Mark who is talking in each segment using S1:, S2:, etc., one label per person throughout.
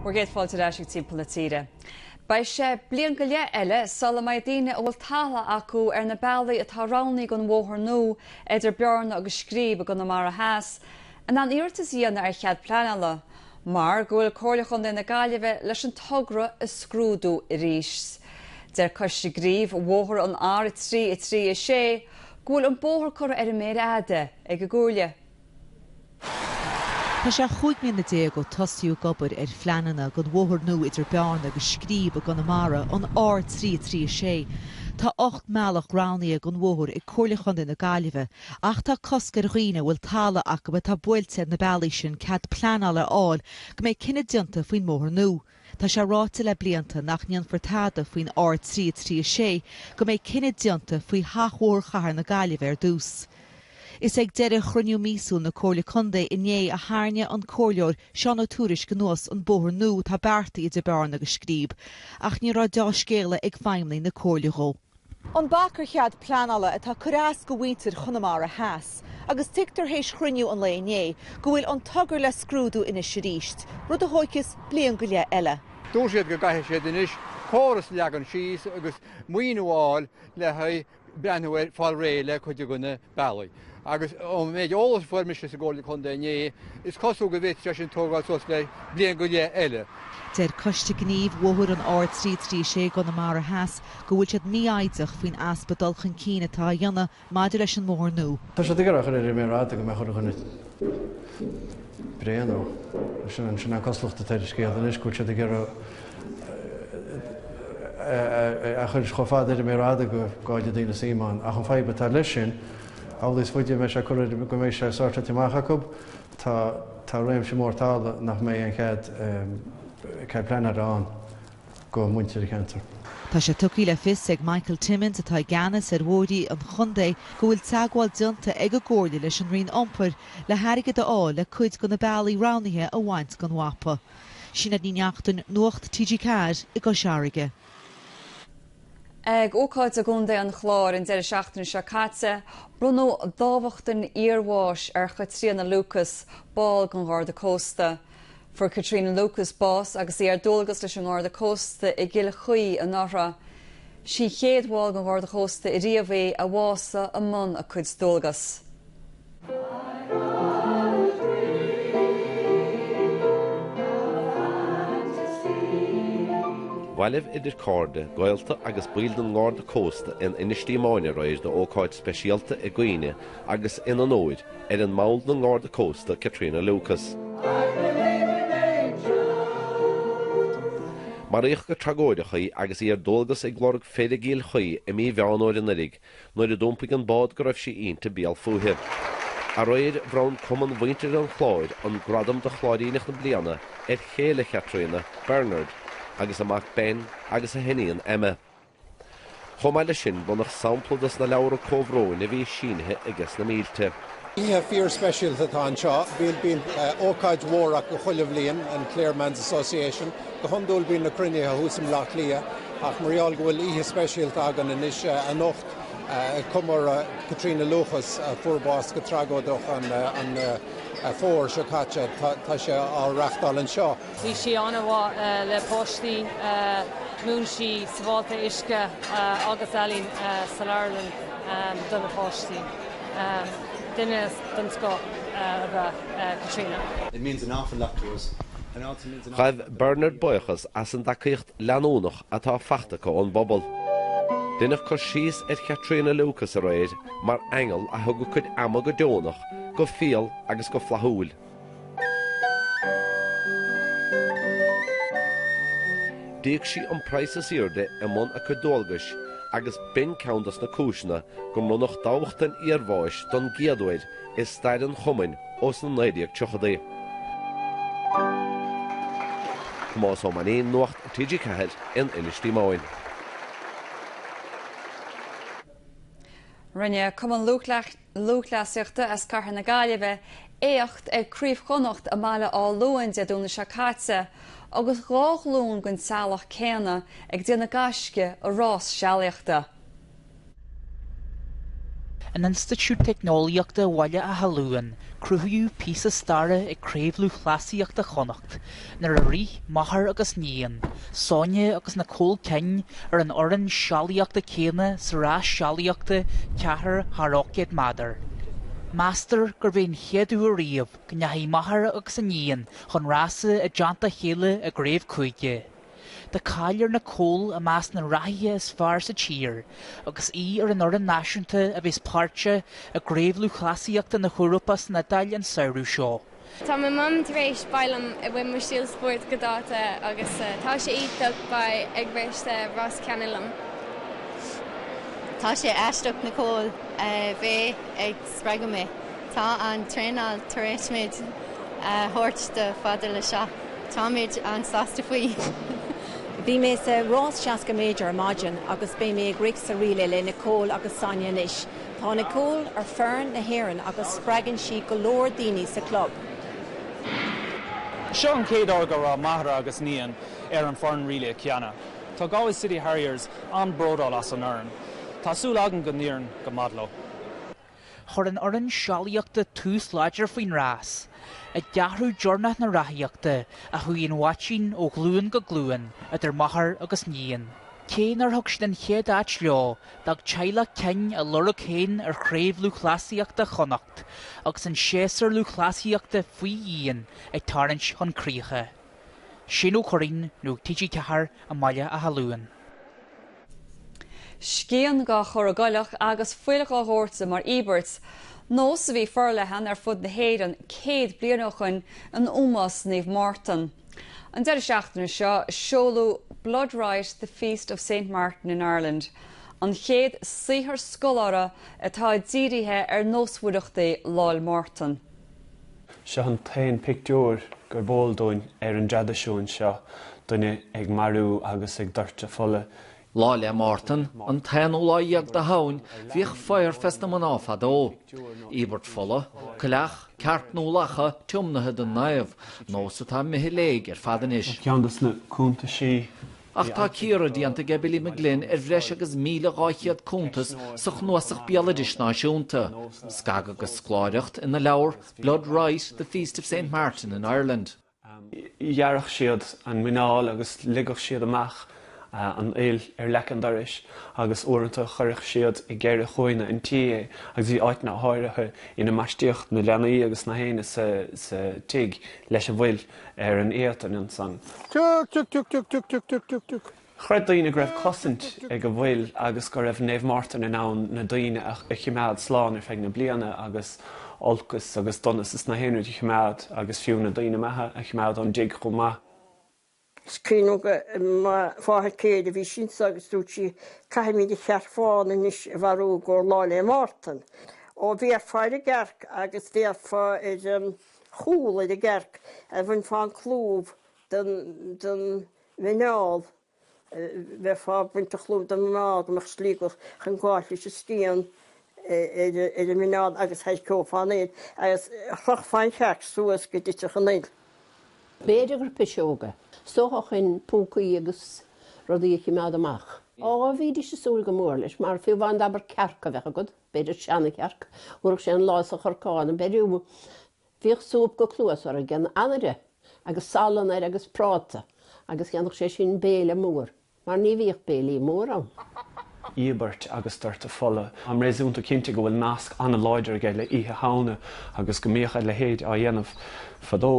S1: Bhur gcéad fáilte ar ais ag Timpeall na Tíre. Beidh sé bliain go leith eile sula mbeidh daoine a bhfuil talamh acu ar na bealaí atá roghnaithe don bhóthar nua idir Bearna agus Scríb i gConamara Theas in ann iarratas a dhéanamh ar chead pleanála mar go bhfuil Comhairle Chontae na Gaillimhe leis an togra a scrúdú arís. Deir Coiste Gnímh Bhóthar an R3 3 6 go bhfuil an bóthar curtha ar an méar fhada ag an gComhairle.
S2: Tá sé 15 mbliana ó tosaíodh ag obair ar phleananna don bhóthar nua idir Bearna agus Scríb i gConamara, an R3 3 6. Tá 8 mbealach roghnaithe don bhóthar ag Comhairle Chontae na Gaillimhe ach tá cosc ar dhaoine a bhfuil talamh acu atá buailte ar na bealaí sin cead pleanála a fháil go mbeidh cinneadh déanta faoin mbóthar nua. Tá sé ráite le blianta nach ndéanfar tada faoin R3 3 6 go mbeidh cinneadh déanta faoi sheachbhóthar chathair na Gaillimhe ar dtús. Is ag deireadh chruinniú míosúil na Comhairle Contae inné a tharraing an Comhairleoir Seán Ó Tuairisg anuas an bóthar nua atá beartaithe idir Bearna agus Scríb, ach ní raibh deá-scéala ag feidhmeannaigh na Comhairle dhó. An bac ar chead pleanála atá ag cur as do mhuintir Chonamara Theas, agus tuigtear théis chruinniú an lae inné go bhfuil an togra le scrúdú anois arís, rud a thóigfeas bliain go leith eile.
S3: Dúirt siad go gcaithfidh siad anois córas a leagan síos agus maoiniú a fháil le haghaidh breathnú ar fáil réidh le cuid de na bealaí. Agus ón méid eolais a fuair mise sa gComhairle Contae inné, is cosúil go bhféadfadh sé sin tógáil suas le bliain go leith eile.
S2: Deir Coiste Gnímh Bhóthar an R3 3 6 i gConamara Theas go bhfuil siad mífhoighdeach faoin easpa dul chun cinn atá á dhéanamh maidir leis an mbóthar nua.
S4: Tá siad ag iarraidh a chur ar an méar fhada go mbeadh chuile dhuine bréan ó. Sin an cosúlacht atá ar an scéal anois, go bhfuil siad ag iarraidh é a chur chomh fada ar an méar fhada go gcaillfidh daoine suim ann. Ach an fadhb atá leis sin, amhlaidh is faide a mbeidh sé curtha ar, go mbeidh sé sortáilte amach acu, tá tá réimse mór talamh nach mbeidh aon chead cead pleanála ann go muintir an cheantair.
S2: Tá sé tugtha le fios ag Michael Timmins, atá i gceannas ar bhóithrí an chontae, go bhfuil teagmháil déanta ag an gComhairle leis an Roinn Iompair le hairgead a fháil le cuid de na bealaí roghnaithe a bhaint den mhapa. Sinéad Ní Neachtain, Nuacht TG4 i gCois Fharraige.
S1: Ag ócáid i gContae an Chláir an deireadh seachtaine seo caite, bronnadh dámhachtain iarbháis ar Chaitríona Lucas, ball den Gharda Cósta. Fuair Caitríona Lucas bás agus í ar dualgas leis an nGarda Cósta i gCill Chaoi anuraidh. Sí an chéad bhall den Gharda Cósta ariamh í a bhásaigh i mbun a cuid dualgas.
S5: Bhailigh idir cairde, gaolta agus baill den nGarda Cósta in Inis Díomáin aréir d'ócáid speisialta i gcuimhne agus in onóir ar an mball den nGarda Cósta Caitríona Lucas. Maraíodh go tragóideach í agus í ar dualgas ag lorg fir i gCill Chaoi i mí Mheán Fhómhair anuraidh nuair a d'iompaigh an bád go raibh sí inti béal fúithi. Aréir, bhronn Cumann Mhuintir an Chláir an gradam do Chláiríneach na Bliana ar chéile Chaitríona, Bernard, agus a mac Ben agus a hiníon Emma. Chomh maith leis sin, bronnadh sampla dos na leabhra comhbhróin a bhí sínithe aige sna mílte.
S6: Oíche fíor-speisialta atá anseo. Bíonn ócáid mhór acu chuile bhliain, an Clare Men's Association. Go hiondúil bíonn na cruinnithe thuas i mBaile Átha Cliath ach mar gheall go bhfuil oíche speisialta againn anois anocht ag comóradh Caitríona Lucas a fuair bás go tragóideach an fómhar seo caite, tá sé á reachtáil anseo.
S7: Bhí sí an-mhaith le páistí, mhúin sí sábháilteacht uisce agus ealaín sa leabharlann do na páistí. Duine den scoth ab ea Caitríona.
S5: It means an awful lot to us and also means an awful. Ghabh Bernard buíochas as an dtacaíocht leanúnach atá faighte acu ón bpobal. Deineadh cur síos ar Chaitríona Lucas aréir mar aingeal a thug a cuid ama go deonach, go fial agus go flaithiúil. D'íoc sí an praghas is airde i mbun a cuid dualgais agus b'in ceann dos na cúiseanna go mbronnadh dámhachtain iarbháis don gcéad uair i stair an chumainn ó sna 1930idí. Tomás Ó Mainnín, Nuacht TG4 in Inis Díomáin.
S1: Rinne Cumann Lúthchleasaíochta as Cathair na Gaillimhe éacht ag Craobh Chonnacht i mBaile Átha Luain Dé Domhnaigh seo caite agus dhá ghlúin den teaghlach céanna ag déanamh gaisce i rás sealaíochta.
S8: In Institiúid Teicneolaíochta Bhaile Átha Luain, cruthaíodh píosa staire ag Craobh Lúthchleasaíochta Chonnacht nuair a rith máthair agus níon, Sonia agus Nicole King, ar an fhoireann sealaíochta céanna sa rás sealaíochta ceathair thar 800 méadar. Meastar gurb é an chéad uair riamh go ndeachaigh máthair agus iníon chun rása i dteannta a chéile i gcraobh cúige. Tá cáil ar Nicole i measc na reathaithe is fearr sa tír agus í ar an fhoireann náisiúnta a bheas páirteach i gCraobh Lúthchleasaíochta na hEorpa san Iodáil an samhradh seo.
S9: Tá mo mum tar éis beidh liom i bhfuil mo stíl spóirt go dáta agus tá sé iontach beidh ag rith sa rás ceanna liom.
S10: Tá sé aisteach Nicole a bheith ag spreagadh mé. Tá an traenáil tar éis muid a thabhairt do fada le seo. Táimid an-sásta faoi.
S11: Bhí mé sa rás 60 méadar ar maidin agus beidh mé ag rith sa relay le Nicole agus Sonia anois. Tá Nicole ar foireann na hÉireann agus spreagann sí go leor daoine sa club.
S12: Seo an chéad uair go raibh máthair agus níon ar an foireann relay ceanna. Tá Galway City Harriers an-bródúil as an fhoireann. Tá súil againn go n-éireann go maith leo.
S8: Chuir an fhoireann sealaíochta tús láidir faoin rás. I gceathrú deireanach na reathaíochta a chuaigh an bhaitín ó ghlúin go glúin idir máthair agus níon. Cé nár thug siad an chéad áit leo, d'fhág teaghlach King a lorg féin ar Chraobh Lúthchleasaíochta Chonnacht agus an séasúr lúthchleasaíochta faoi dhíon ag tarraingt chun críche. Shane Ó Curraoin, Nuacht TG4 i mBaile Átha Luain.
S1: Scian dhá chur i gcoileach agus fuil dhá dhóirteadh mar íobairt, nós a bhí forleathan ar fud na hÉireann 100 bliain ó shoin in ómós Naomh Mártan. An deireadh seachtaine seo, seoladh Blood Rite, The Feast of Saint Martin in Ireland, an chéad saothar scoláire atá dírithe ar nósmhaireachtaí Lá'l Mártan.
S13: Seo an t-aon pictiúr gurb eol dúinn ar an dtraidisiún seo, duine ag marú agus ag doirteadh fola.
S14: Lá 'le Mártan, an t-aonú lá dhéag de Shamhain, bhíodh faobhar fes na mná fadó. Íobairt fola, coileach, cearc nó lacha, tiomnaithe don naomh, nós atá imithe i léig ar fad anois.
S13: Ceann dos na cuntaisí
S14: Ach tá cíoradh déanta aige Billy McGlynn ar bhreis agus 1,200 cuntas sa Chnuasach Béaloidis Náisiúnta, scagadh agus scoláireacht ina leabhar Blood Rite, The Feast of Saint Martin in Ireland.
S13: Ghearrfadh siad an muineál agus ligeadh siad amach an fhuil ar leac an dorais agus uaireanta chuireadh siad i gceithre chúinne an tí é agus bhí áiteanna áirithe ina mbaistíodh na leanaí agus na héinne sa tigh leis an bhfuil. ar an éadan ansan.
S15: Tiuc tiuc tiuc tiuc tiuc tiuc tiuc tiuc tiuc.
S13: Chreid daoine go raibh cosaint ag an bhfuil agus go raibh Naomh Mártan in ann na daoine a chimeád slán ar feadh na bliana agus olcas agus donas is na haon rud a chimeád agus fiú na daoine maithe a chimeád ón dtigh chomh maith.
S16: Is cuimhin liom go mo mháthair céile a bhí sí anso agus dúirt sí caithfimid an chearc bhán anois a mharú i gcomhair Lá 'le Mártan. Ó bhéarfá ar an gcearc agus bhéarfá ar an chúl ar an gcearc a bhainfeá an clúmh den den mhuineál bheifeá ag baint an chlúmh den mhuineál go mbeadh slí agat chun gabháil leis an scian ar an muineál agus thairceofá an fhuil agus chrochfá an chearc suas go dtitfeadh an fhuil.
S17: B'fhéidir gur piseoga. Is dócha chun púcaí agus rudaí a chimeád amach. Á, bhídís ag súil go mór leis, mar fiú amháin d'abair cearc a bheadh agat, b'fhéidir seana-chearc, thabharfadh sé an lá sa chorcán, b'fhéidir. Bhíodh súp go cluas orthu ag an anaire agus salann air agus práta agus dhéanfadh sé sin béile mór. Mar ní bhíodh béilí mór ann.
S13: íobairt agus doirteadh fola. Táim réasúnta cinnte go bhfuil nasc an-láidir aige le Oíche Shamhna agus go mbíodh a leithéid á dhéanamh fadó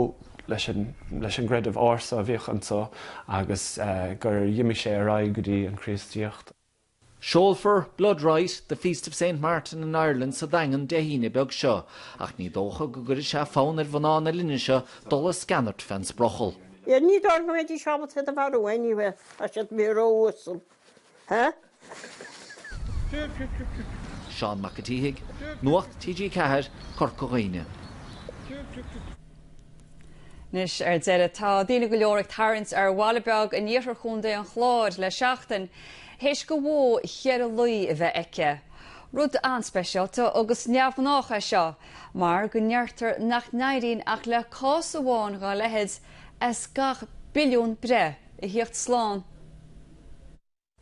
S13: leis an leis an gcreideamh ársa a bhíodh anso agus gur dh'imigh sé ar aghaidh go dtí an Chríostaíocht.
S14: Seolfar Blood Rite, The Feast of Saint Martin in Ireland sa Daingean Dé hAoine beag seo, ach ní dócha go gcuirfidh sé fonn ar mhná na linne seo dul ag sceanairt fén sprochall.
S16: Ní dóigh go mbeidís ábalta iad a mharú anyway, tá siad imithe ró-uasal. Huh?
S14: Seán Mac an tSíthigh, Nuacht TG4, Corca Dhuibhne.
S1: Anois ar deireadh, tá daoine go leor ag tarraingt ar bhaile beag in iarthar Chontae an Chláir le seachtain, théis do bhó cheithre lao a bheith aici. Rud an-speisialta agus neamhghnách é seo, mar go ndeirtear nach n-éiríonn ach le cás amháin dhá leithéid as gach billiún breith a thíocht slán.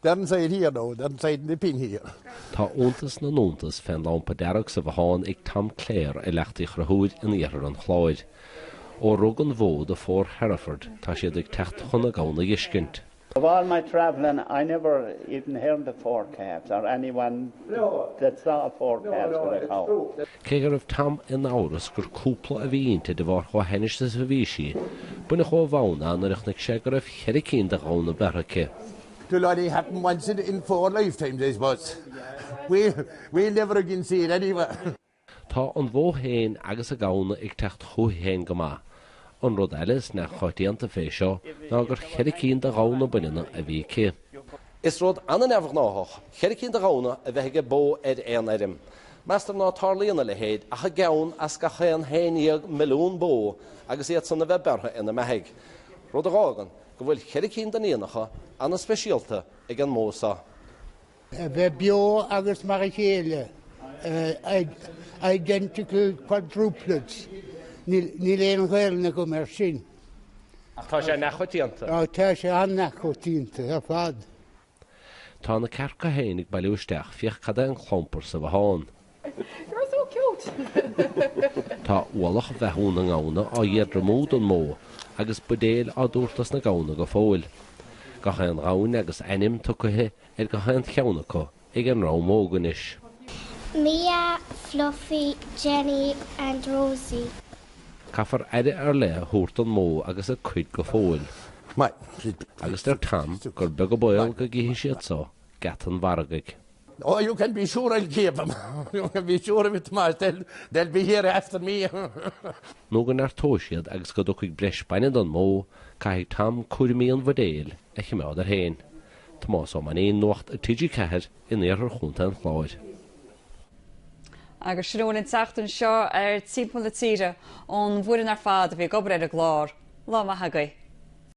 S15: They're inside here now, they're inside in the pen here.
S5: Tá iontas na n-iontas fén lampa dearg sa bhothán ag Tom Clare i Leacht Uí Chonchúir in iarthar an Chláir. Ó rug an bhó do phór Hereford tá siad ag teacht chun a gamhna dh'fheiscint.
S18: Of all my travelling I never even heard of four calves or anyone that saw four calves with a cow.
S5: Cé go raibh Tom in amhras gur cúpla a bhí inti de bharr chomh hainnis is a bhí sí, baineadh ó bhonn é nuair a chonaic sé go raibh cheithre cinn de ghamhna bearrtha aici.
S15: It'll only happen once in four lifetimes I suppose. We'll never again see it anyway.
S5: Tá an bhó féin agus a gamhna ag teacht chúithi féin go maith. An rud eile is neamhchoitianta fé seo ná gur cheithre cinn de ghamhna baineanna a bhí aici. Is rud an-neamhghnáthach cheithre cinn de ghamhna a bheith aige bó ar aon fheirm. Meastar ná tarlaíonn a leithéid ach i gceann as gach aon 11 milliún bó agus iad san a bheith bearrtha ina mbeathaigh. Rud a dh'fhágann go bhfuil cheithre cinn d'iníonacha ana-speisialta ag an mbó seo.
S19: A bheith beo agus mar a chéile, identical quadruplets, níl aon Ghaelainn agam air sin.
S5: Ach tá sé neamhchoitianta.
S19: Tá sé an-neamhchoitianta ar fad.
S5: Tá na cearca féin ag bailiú isteach, féach cad é an clampar sa bhothán.
S20: You're so cute!
S5: Tá ualach bheathú na ngamhna á éadromú don mbó agus buidéil á dtabhairt dos na gamhna go fóill. Gach aon ghamhain agus ainm tugtha ar gach aon cheann acu ag an ramhóg anois.
S21: Mia, Fluffy, Jenny and Rosie.
S5: Caithfear aire ar leith a thabhairt don mbó agus a cuid go fóill. Agus deir Tom gur beag an baol go gcífidh siad so geata an mhargaidh.
S15: Oh, you can be sure I'll keep them. You can be sure of it, Tomás, they'll, they'll be here after me.
S5: Nó go neartóidh siad agus go dtiocfaidh breis bainne don mbó, caithfidh Tom cúraimí an bhuidéil a chimeád air féin. Tomás Ó Mainnín, Nuacht TG4 in iarthar Chontae an Chláir.
S1: Agus sin a bhfuil an tseachtain seo ar Timpeall na Tíre ón bhfoireann ar fad a bhí ag obair ar an gclár. Lá maith agaibh.